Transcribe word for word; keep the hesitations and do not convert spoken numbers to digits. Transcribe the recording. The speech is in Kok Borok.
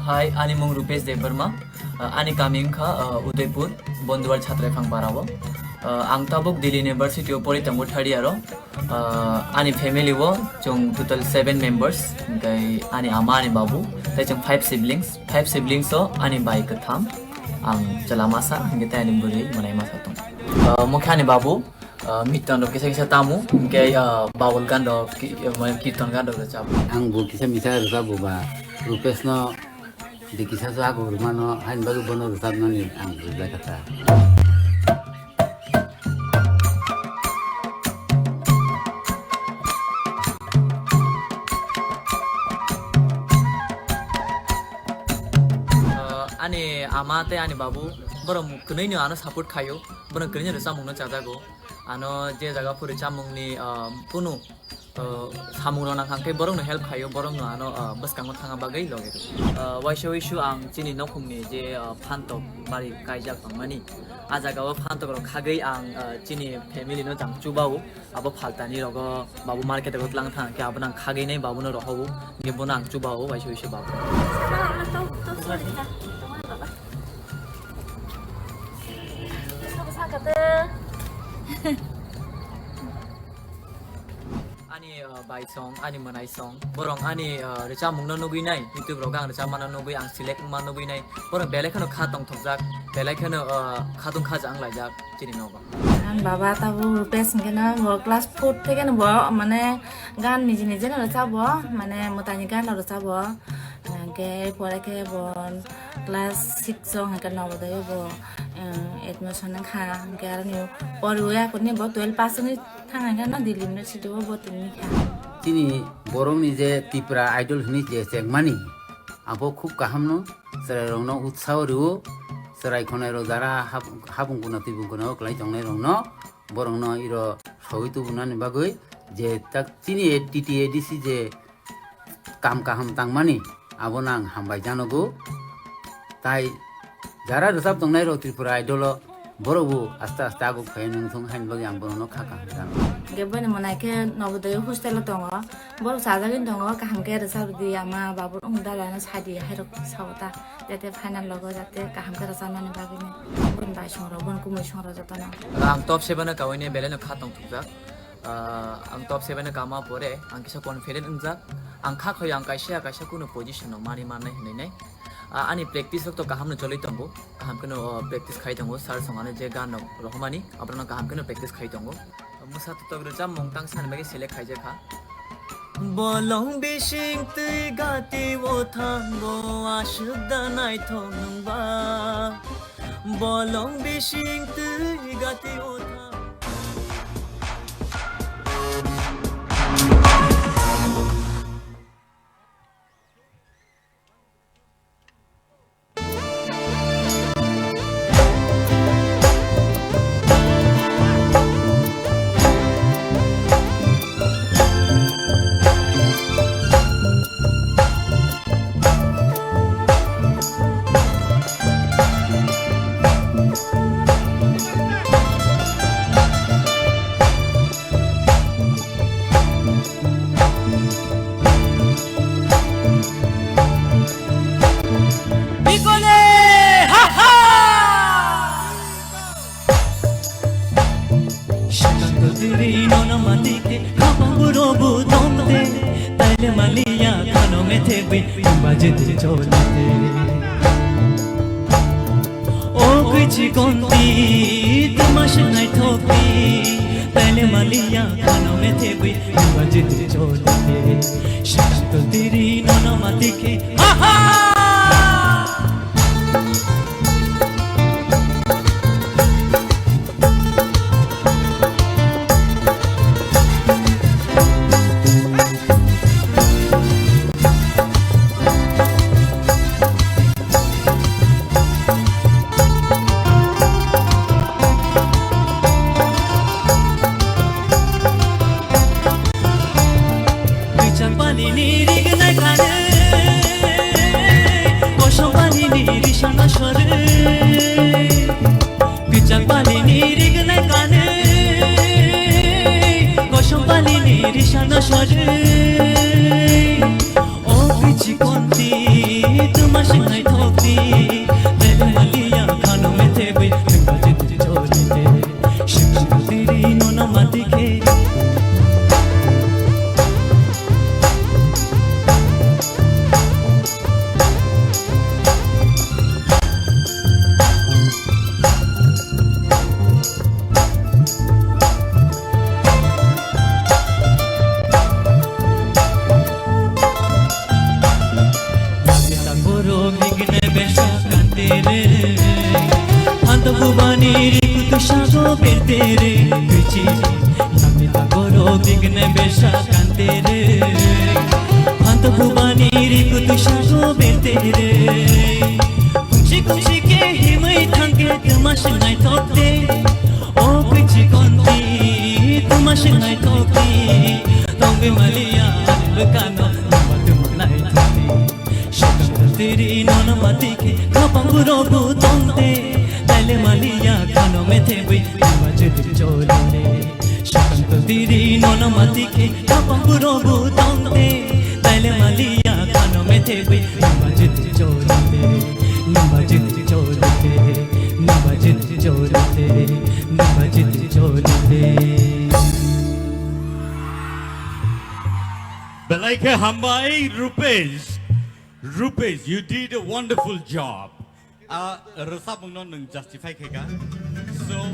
Hai, ani mung Rupesh Debbarma. Uh, ani kami wngkha, uh, Udaipur, Bonduwar Chhatraphang Para o. Uh, ang tabuk Delhi University o pori tongo third year o. Uh, ani family o chwng total seven members, hwnkhe ani ama, ani babu, tei chwng five siblings. Five siblings o ani bai kwtham, ang chwla masa, hwnkhe tei ani bwrwi mwnai masa tongo. Uh, mokhe ani babu, uh, miton rok kisa kisa tamo, hwnkhe, uh, babul gan rok, ki-, uh, mane kirton gan rok rwchap. Ang bo kisa misa rwchap bo ba, Rupesh no de kisa so ago rwmano, hain bagwi bono rwchapnani ang rwjak kha ta. Uh, ani ama tei ani babu, borok kwnwi no ano support khaio, borok kwnwi no rwchapmung no chajago. Ano je jaga phuri chamungni, ah, kunu, ah, samung rok nang kha, hwnkhe borok no help khaio, borok no ano, ah, bwskango thangna bagwi logi rw. Ah, waisa wisu ang chini nokhungni je, ah, phantok bari kaijak tongmani, ah jaga o phantok rok khagwi ang, ah, chini family no jang chubao, abo phaltani rogo babu market o tlang thang khe abo nang khagwi nai babu no rohobo, hwnkhe bono ang chubao waisa wisu babu. Ani, uh, bai song, ani mwnai song, borok ani, uh, rwchapmung no nugwi nai, YouTube rogo ang rwchapma no nugwi, ang select wngma nugwi nai, borok belai kheno kha tongthokjak, belai kheno, uh, khatung khaja wnglaijak chini nogo. Ang baba tabuk Rupesh hwnkhe no bo class four theke no bo mane gan niji niji no rwchabo, mane mwtaini gan no rwchabo. Hwnkhe pore khe bo class six o hwnkhe Navodaya bo, eh, admission wngkha. Hwnkhe aroni poriwi aphuru bo twelve pass wngwi thang hwnkhe no Delhi University o bo tongwi kha. Chini borokni je Tipra Idol hwnwi je chengmani, abo khub kaham no, chwrairokno utsaho rwo, chwrai khwnairok jara hab-, habung kuna tibung kuna o kwlai tongnairokno, borokno iro sogwi tubunani bagwi je tak chini T T A D C je kam kaham tangmani, abono ang hambai janogo. Tai jara rwchap tongnairok Tripura Idol o, borok bo aste aste aguk phai nung thung haini bagwi ang borokno kha kaham jano. Hwnkhe boni mwnai khe Navodaya hostel o tongo, borok chajagwi tongo, kaham khe rwchap rwdi, ama babu wng dalano sadi hairok sao ta, jate final logo jate kaham khe rwchapnani bagwino boni bai songrok, boni kumui songrok jotono. Ang top seven o kawine belai no kha tongthokjak. Ah, ang top seven o kama pore ang kisa confident wngjak. Ang kha khoi ang kaisa kaisa kunu position no mari mannai hinwi nai. Ah, ani practice rok to kaham no choli tongo. Kaham khe no, oh, practice khai tongo. Sir song ano je gan no rohormani, abono kaham khe no practice khai tongo. Mwsa totok rwchapmung tang sani bagwi select khaijak kha. Bolong bising twi gati o thango aswk da naithok nwng ba. Bolong bising twi gati o thango. Bikole! Ha ha! Shikang to tiri nono matike, kapang robu tomte, taile maliya kano methe bi, bajete cholate. O kwichi konti, tuma shnai thopi, taile maliya kano methe bi, bajete cholate. Shikang to tiri nono matike, ha ha! Kwichak pani ni rignai kare, kosom pani ni risana sore. Kwichak pani ni rignai kare, kosom pani ni risana sore. O kwichi konti, tuma se Hanto bubani riku tu shago bertere bichi. Yami ta goro bigne besha kantere. Hanto bubani riku tu shago bertere. Kumsi kumsi ke himai thangke tuma shingai tokte. O kuchi konti tuma shingai tokte. Tongbe malia bukano tuma tuma nai tokte. Shakang tiri nona mati ke kapang burobu tongte. Taile malia kano methe bui nima jiti choli de. Shakang tiri nona mati ke kapang burobu tongte. Taile malia kano methe bui nima jiti choli de. Nima jiti choli de. Nima jiti choli de. Nima jiti choli de. Belai khe hambai, Rupesh. Rupesh, you did a wonderful job. A rwchapmungno nwng justify khaikha.